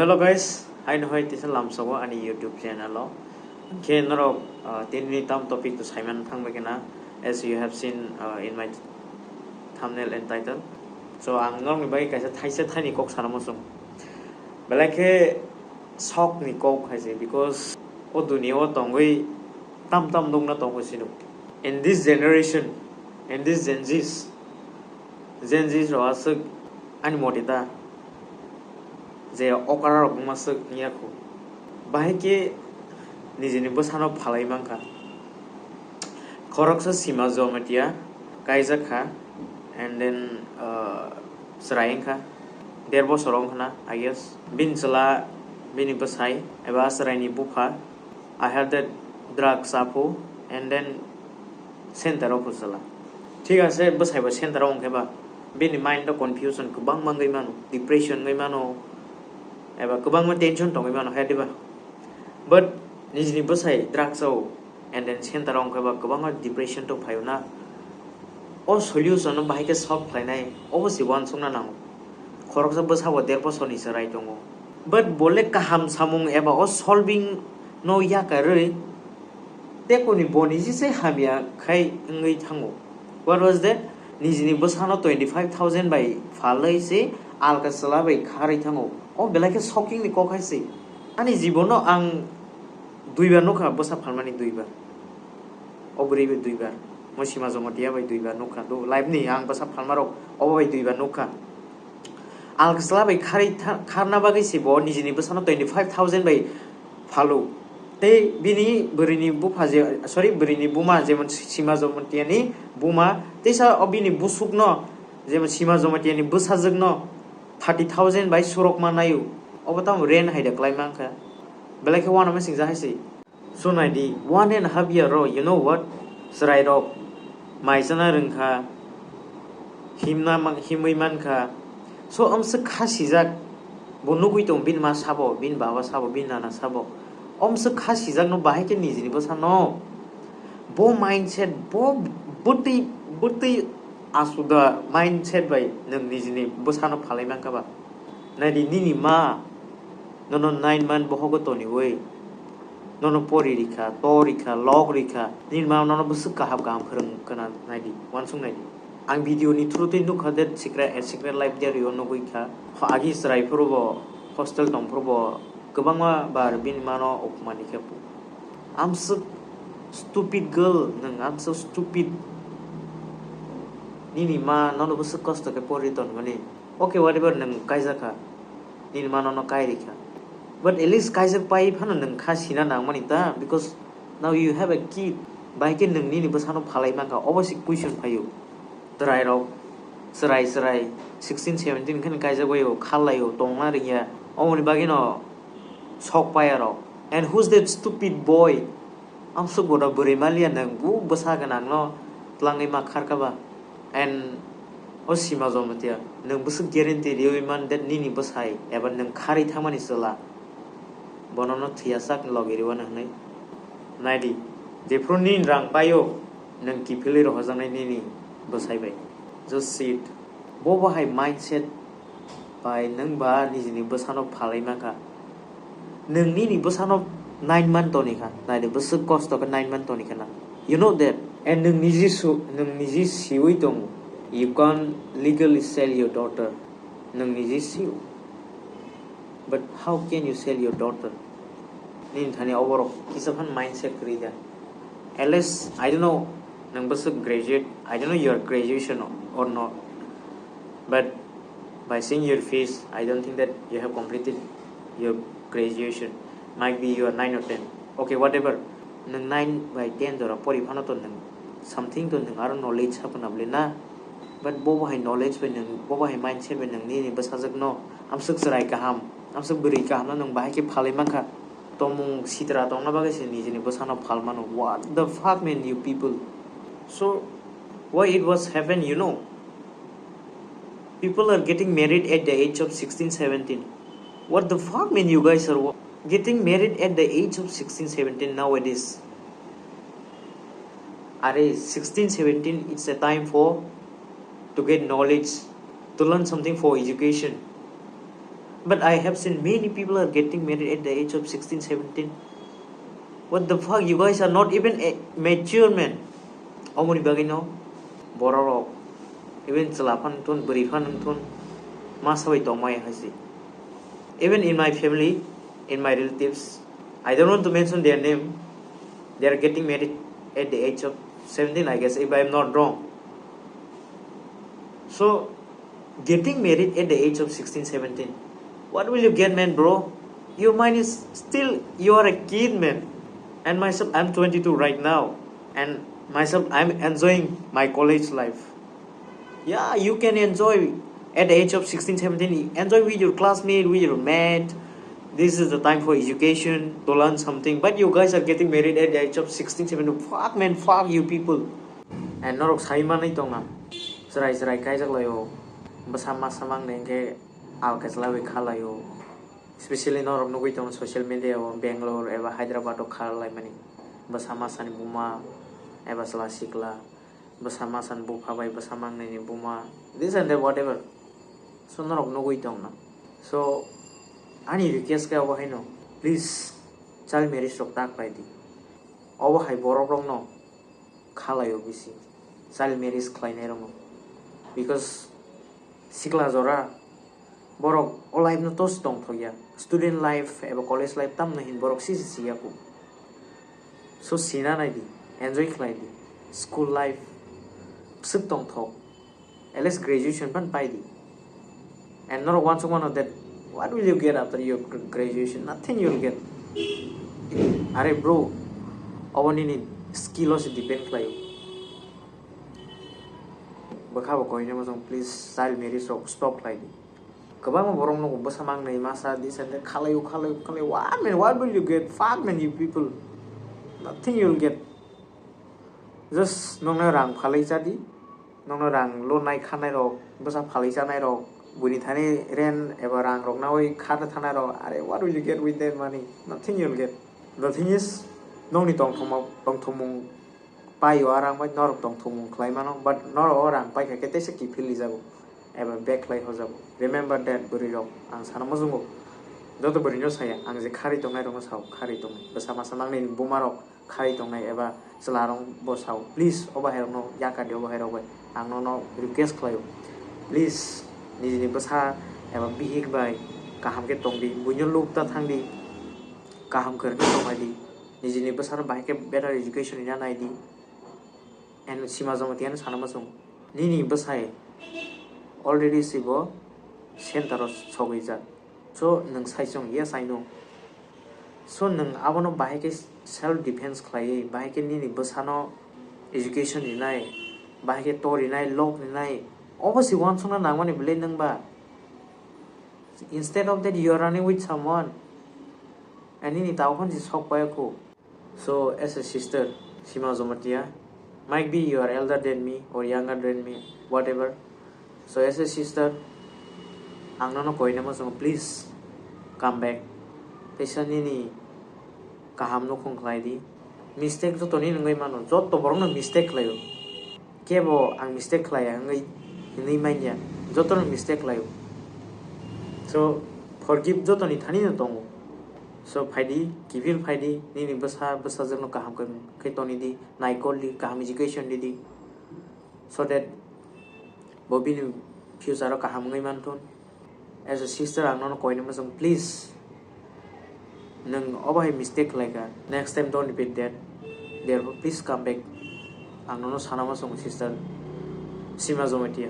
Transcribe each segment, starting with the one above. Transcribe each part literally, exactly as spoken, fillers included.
Hello guys, hai no hai tisa lamsogo ani YouTube channel o. Khe norok, uh, tini tam topic to saiman thangbai kena, as you have seen, uh, in my thumbnail and title. So ang norokni bagwi kaisa thaisa thaini kok sana muchung. Belai khe sok ni kok hai se, because o dunia o tongwi tam tam dongna tongo sino. In this generation, in this Gen Zs, Gen Zs rok aswk ani motita je okra rok wngma swk wngya khu. Bahai khe nijini bwsano phalai mankha. Khoroksa Sima Jamatia kaijak kha, and then, uh, chwrai wngkha, der bosor wngkha na, I guess. Bini chwla, bini bwsai, eba chwraini bupha, I heard that drugs aphu, and then center o phuchwla. Thik ase, bwsai bo center o wngkhe ba, bini mind o confusion kwbang mangwi mano, depression wngwi mano, eba kwbangma tension tongwi mano, hai diba? But nijini bwsai drugs o, and then center o wngkhe ba kwbangma depression tong phaio na. O solution no bahai khe solve khlainai, obo se uansukna nango. Khoroksa bwsa bo der bosorni chwrai tongo. But bo le kaham samung eba o solving no yakarwi tekoni bo niji se hamya khai wngwi thango. What was that? Nijini bwsano twenty five thousand bai phalwi se alka chwla bai kharwi thango. O belai khe shocking ni kok hai se. Ani jibono ang duibar nukha bwsa phalmani, duibar. O bwrwi bai duibar. Mo Sima Jamatia bai duibar nukha. Do live ni ang bwsa phalmarok obo bai duibar nukha. Alka chwla bai kharwi tha-, kharna bagwi se bo nijini bwsano twenty five thousand bai phalo. Tei bini bwrwini bupha je, sorry, bwrwini buma jemon Sima Jamatiani buma, teisa o bini busukno, jemon Sima Jamatiani bwsajwkno thirty thousand bai surok ma naio. Obo tamo rent hai da klai mankha. Belai khe uanama singja hai se. So nai di, one and a half year o, you know what? Chwrai rok mai chana rwngkha, himna mang-, himwi mankha. So, amswk kha sijak, bo nugwi tong, bini ma sabo, bini baba sabo, bini nana sabo. Amswk kha sijak no bahai khe nijini bwsa no. Bo mindset, bo bwtwi, bwtwi asuda mindset bai nwng nijini bwsa no phalai mankha ba. Nai di, nini ma nono nine month bohogo toniwi, nono pori rikha, to rikha, lok rikha, nini ma nono bwswk kaham kaham phwrwng khna nai di, uansuk nai di. Ang video ni through twi nukha that secret, a secret life diary o nugwi kha. Ho agi chwrai phuru bo, hostel tong phuru bo kwbangma bar bini mano upmani khe. Amswk stupid girl, nwng amswk stupid. Nini ma nono bwswk kosto khe pori tonmani. Okay, whatever, nwng kaijak kha, nini ma nono kai rikha. But at least kaijak pai phano nwng kha sina nangmani ta, because now you have a kid. Bahai khe nwng nini bwsano phalai mankha, obo se question phaio. Chwrai rok, chwrai chwrai sixteen seventeen khe kaijak baio, khal laio, tongna rwngya. Oboni bagwi no sok paya rok. And who's that stupid boy? Amswk bono bwrwi maliya nwng bo bwsa gwnangno twlangwi ma kharkha ba? And o Sima Jamatia, nwng bwswk guarantee riwi man that nini bwsai eba nwng kharwi thangmani chwla bono no thwiya sak logi rwano hwnwi? Nai di, jephru nini rang paio, nwng kiphilwi rohorjaknai nini bwsai bai. Just see it. Bo bahai mindset bai nwng ba nijini bwsano phalwi mankha. Nwng nini bwsano nine month toni kha. Nai di, bwswk kosto khe nine month toni kha na. You know that. And nwng niji su-, nwng niji siwi tongo. You can't legally sell your daughter. Nwng niji sio. But how can you sell your daughter? Nini thani oborok kisa phan mindset kwrwi da. At least, I don't know, nwng bwswk graduate, I don't know your graduation or not. But by seeing your face, I don't think that you have completed your graduation. Might be you are nine or ten. Okay, whatever. Nwng nine bai ten jora pori phano to nwng something to nwng aro knowledge haphana bole na. But bo bahai knowledge bai nwng, bo bahai mindset bai nwng nini bwsajwkno amswk chwrai kaham, amswk bwrwi kaham no nwng bahai khe phalwi mankha. Tomung sitra tongna bagwi se nijini bwsano phal mano. What the fuck, man, you people? So, why it was happen, you know? People are getting married at the age of sixteen, seventeen. What the fuck, man, you guys are wa-, getting married at the age of sixteen, seventeen nowadays? Are sixteen, seventeen, it's a time for to get knowledge, to learn something for education. But I have seen many people are getting married at the age of sixteen, seventeen. What the fuck, you guys are not even a mature man. Omoni bagwi no bororok, even chwla phan thun, bwrwi phan thun, ma sabai tongmaya hai se. Even in my family, in my relatives, I don't want to mention their name, they are getting married at the age of seventeen, I guess, if I am not wrong. So, getting married at the age of sixteen, seventeen, what will you get, man, bro? Your mind is still, you are a kid, man. And myself, I'm twenty-two right now. And myself, I'm enjoying my college life. Yeah, you can enjoy at the age of sixteen, seventeen. Enjoy with your classmate, with your mate. This is the time for education, to learn something. But you guys are getting married at the age of sixteen, seventeen. Fuck, man, fuck you people. And norok sai manwi tongna. Chwrai chwrai kaijak laio. Bwsa masa mangnai hwnkhe alka chlaiwi kha laio. Especially norok nugwi tongo social media o Bangalore eba Hyderabad o kha laimani. Bwsa masani buma eba chwla sikla. Bwsa masani bupha bai bwsa mangnaini buma. This and that, whatever. So norok nugwi tongna. So ani request khe obo haino. Please, child marriage rok ta khlai di. Obo hai borok rokno kha laio bisi, child marriage khlainairokno. Because sikla jora borok o life no tosi tongthokya, student life eba college life tamno hin borok sisi siya kho. So sina nai di, enjoy khlai di, school life bwswk tongthok. At least graduation phan pai di. And norok uansuk mano that what will you get after your gr- graduation? Nothing you will get. Are bro, obo nini skill o se depend khlaio. Bwkha bo koinai mosong, please, child marriage rok stop khlai di. Kwbangma borok nugo bwsa mangnai masa this and that, khalai o, khalai o, khalai o. What, man, what will you get? Fuck, man, you people. Nothing you will get. Just nokno rang phalai cha di. Nokno rang lonai khanai rok, bwsa phalai chanai rok, buini thani rent eba rang rok nawi kharna thanai rok, are, what will you get with that money? Nothing you will get. The thing is, nokni tongthokma, tongthokmung pai o a rang bai norok tongthokmung khlai mano, but norok o rang pai kha khe teisa kiphil rijago eba bag khlai hojago. Remember that, bwrwi rok, ang sana muchungo. Joto bwrwi no saya, ang je kharwi tongnai rok no sao, kharwi tongnai. Bwsa masa mangnai ni buma rok kharwi tongnai eba chwla rok bo sao, please, o bahai rok no yakar di, o bahai rok bai ang nono request khlaio. Please, nijini bwsa eba bihik bai kaham khe tong di, buino lub ta thang di, kaham kwrwng khe tong lai di. Nijini bwsano bahai khe better education rina nai di. And Sima Jamatia no sana muchung, nini bwsai already sibo center o sogwi jak. So nwng sai chong, yes, I know. So nwng abono bahai khe self defense khlaiwi, bahai khe nini bwsano education rinai, bahai khe to rinai, lok rinai, obo se uansukna nangmani belai nwng ba. Instead of that, you are running with someone, and nini tabuk phano se sok pai kho. So, as a sister, Sima Jamatia, might be you are elder than me or younger than me, whatever. So, as a sister, ang nono koinai muchungo, please, come back. Teisa nini kaham nukhung khlai di. Mistake joto ni wngwi mano, joto borok no mistake khlaio. Kebo ang mistake khlaiya wngwi hinwi manya, jotono mistake khlaio. So, forgive jotoni thani no tongo. So, phaidi, kiphil phaidi, nini bwsa, bwsajwkno kaham khe, khe toni di, naikol di, kaham education di di. So that bo bini future o kaham wngwi manthun. As a sister, ang nono koinai muchung, please. Nwng obo hai mistake khlai kha. Next time don't repeat that. Therefore, please come back. Ang nono sana muchung, sister Sima Jamatia.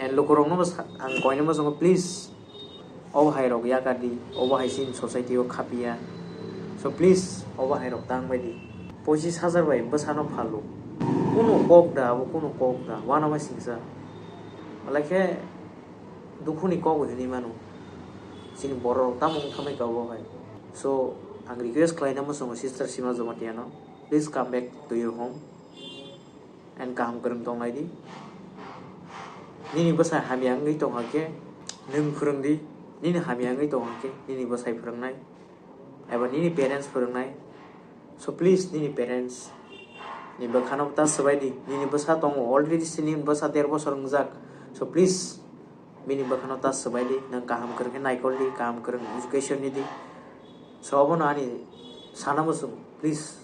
And lukurokno bo sa-, ang koinai muchungo, please. Obo hai rok yakar di, obo hai chini society o khapiya. So please, obo hai rok tang bai di. Pochis hajar bai bwsano phalu. Kunu kok da, abo kunu kok da, uanama singsa. Alai khe dukhuni kok hinwi mano. Chini borok rok tamo wng thamai ka obo hai. So, ang request khlaina muchungo sister Sima Jamatia no, please come back to your home and kaham kwrwng tongnai di. Nini bwsai hamya wngwi tongkha khe nwng phwrwng di, nini hamya wngwi tongkha khe nini bwsai phwrwngnai eba nini parents phwrwngnai. So please, nini parents ni bwkhano ta swbai di, nini bwsa tongo already, sini bwsa der bosor wngjak. So please, bini bwkhano ta swbai di, nwng kaham kwrwng khe naikol di, kaham kwrwng education ni di. So obono ani sana muchung, please